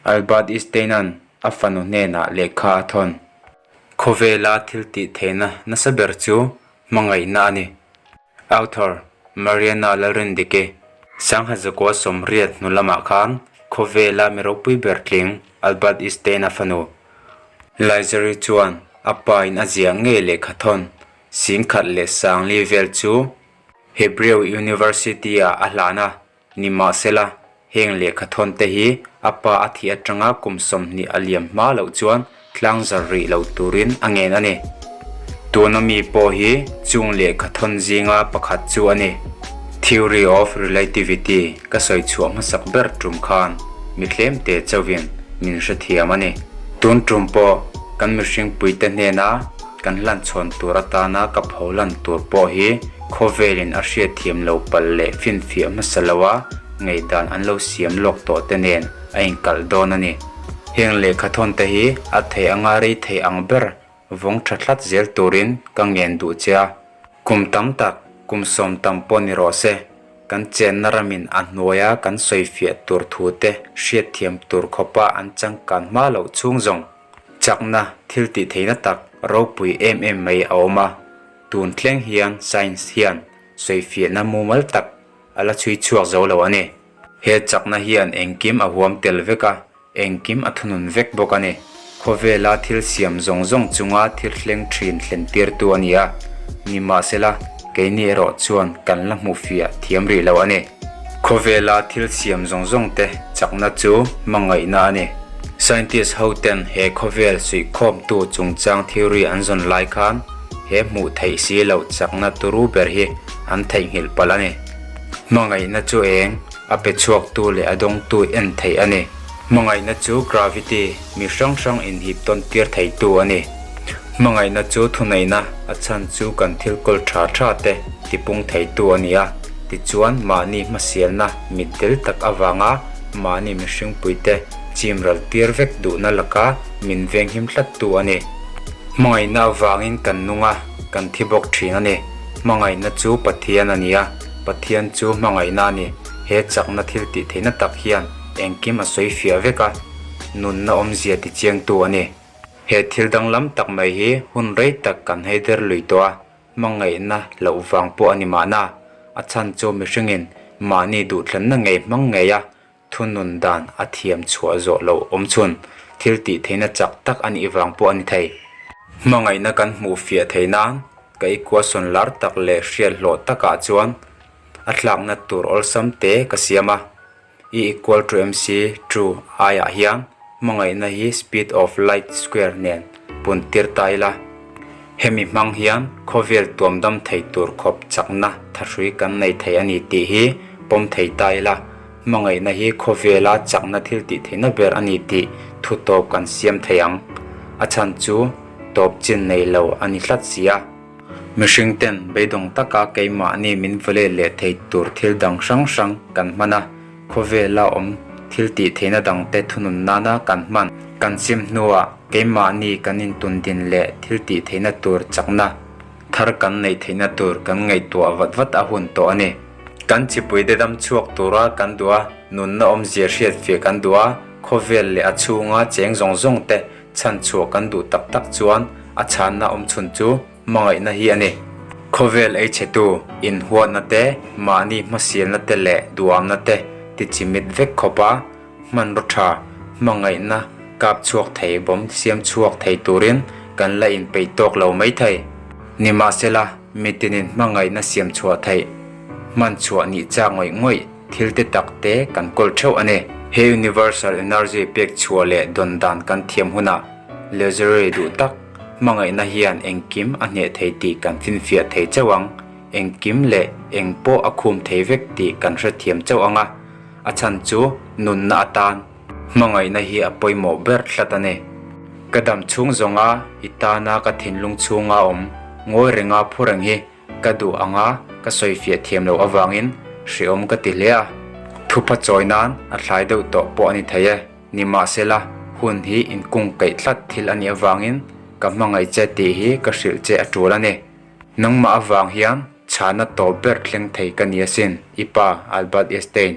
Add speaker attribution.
Speaker 1: Albert Einstein-a'n a fanu hnenah lehkha a thawn. Khawvela thil tih theihna nasa ber chu hmangaihna a ni. Author, Mariana Lalrindiki, Sangha zakua 80 hnu lamah khan khawvela mi ropui ber tling Albert Einstein-a fanu Lizery chuan a pa in a ziah ngei lehkha thawn 10,004 vel chu Hebrew University-ah a hlan a. Nimahsela, heng lehkha thawn te hi a pa a thih atanga kum 20 a liam hma loh chuan tlang zar rih lo turin a ngen a ni. Tuna mi pawh hi chung lehkha thawn zinga pakhat chu a ni. Theory of Relativity ka sawi chhuah hmasak ber tum khan mi tlemte chauhin min hrethiam a ni. Tun tum pawh kan mihringpuite hnena Kan hlanchhawn tur atana ka pho lan tur pawh hi khawvelin a hriatthiam lo palh leh finfiah hmasa loa ngaihdan an lo siam lawk tawh te nen a inkalh dawn a ni. Heng lehkha thawn te hi a thei anga rei thei ang ber vawng tha tlat zel turin ka ngen duh che a. Kum tam tak, kum sawm tam pawh ni rawh se, kan chenna ramin a hnuaia kan sawifiah tur thu te hriatthiam tur khawpa an changkan hma loh chhung zawng. Chakna thil tih theihna tak ropui em em mai a awm a, tun thleng hian science hian sawifiahna mumal tak a la chhui chhuak zo lo a ni. He chakna hian engkim a huam tel vek a, engkim a thunun vek bawk a ni. Khawvela thil siam zawng zawng chunga thil thleng thin thlen tirtu a ni a, nimahsela keini erawh chuan kan la hmuhfiah thiam rih lo a ni. Khawvela thil siam zawng zawng te chakna chu hmangaihna a ni. Scientist ho ten he khawvel suihkhawmtu chungchang theory an zawn lai khan he hmuh theih si loh chakna turu ber hi an theihnghilh palh a ni. Hmangaihna chu eng, a pe chhuaktu leh a dawngtu en theih a ni. Hmangaihna chu gravity, mi hrang hrang inhip tawn tir theitu a ni. Hmangaihna chu thuneihna a chhan chu kan thil kawl tha tha te tipung theitu a ni a, tichuan mahni hmasialna mitdel tak avanga mahni mihringpuite chim ral tir vek duhna laka min venghim tlattu a ni. Hmangaihna avangin kan nung a, kan thi bawk thin a ni. Hmangaihna chu Pathian a ni a, Pathian chu hmangaihna a ni. He chakna thil tih theihna tak hian engkim a sawi fiah vek a, nunna awmzia tichiangtu a ni. He thil danglam tak mai hi hun rei tak kan hei der lui tawh a, hmangaihna loh vang pawh a ni mahna. A chhan chu mihringin mahni duhthlanna ngei hmang ngei a, thunun dan a thiam chhuah zawh loh awm chhun thil tih theihna chak tak a nih vang pawh a ni thei. Hmangaihna kan hmuh fiah theih nan ka equation lar tak leh hriat hlawh takah chuan a tlakna tur awlsam te ka siam a. E equal to mc true aiah hian hmangaihna hi speed of light square nen pun tir ta ila. Hemi hmang hian khawvel tuam dam thei tur khawp chakna thahrui kan nei thei a ni tih hi pawm thei ta ila. Hmangaihna hi khawvela chakna thil tih theihna ber a ni tih thu tawp kan siam thei ang. A chhan chu tawp chin nei lo a ni hlat si a. Mihring ten beidawng taka keimahni min vawleh leh thei tur thil dang hrang hrang kan hman a, khawvela awm thil tih theihna dangte thunun nana kan hman. Kan sim hnuah keimahni kan intundin leh thil tih theihna tur chakna thar kan neih theihna tur kan ngaihtuah vat vat a hun tawh a ni. Kan chipui te dam chhuak tura kan duh a, nunna awmzia hriatfiah kan duh a, khawvel leh a chhunga cheng zawng zawng te Chhan chhuah kan duh tak tak chuan a chhanna awm chhun chu hmangaihna hi a ni. Khawvel ei chhetu, inhuatna te, mahni hmasialna te leh duamna te ti chimit vek khawpa hmanraw tha, hmangaihna kap chhuak thei bawm siam chhuak thei turin kan la inpeih tawk lo mai thei. Nimahsela, mitinin hmangaihna siam chhuah theih, hman chhuah nih chak ngawih ngawih Thil te tak te kan kawl theuh a ni. He Universal Energy pek chhuah leh dawn dan kan thiam hunah Leisure duh tak hmangaihna hian engkim a hneh thei tih kan finfiah thei chauh ang, engkim leh eng pawh a khum thei vek tih kan hrethiam chauh ang a, a chhan chu nunna atan hmangaihna hi a pawimawh ber hlat a ni. Ka dam chhung zawnga i tana ka thinlung chhunga awm ngawi renga phu reng hi Ka duh anga ka sawifiah thiam loh avangin hreawm ka ti hle a, thupha chawi nan a thlai deuh tawh pawh a ni thei e. Nimahsela, hun hi inkung keih tlat thil a nih avangin ka hmangaih che tih hi ka hrilh che a tul a ni. Nangmah avang hian chhana tawp ber thleng thei ka ni asin, i pa, Albert Einstein.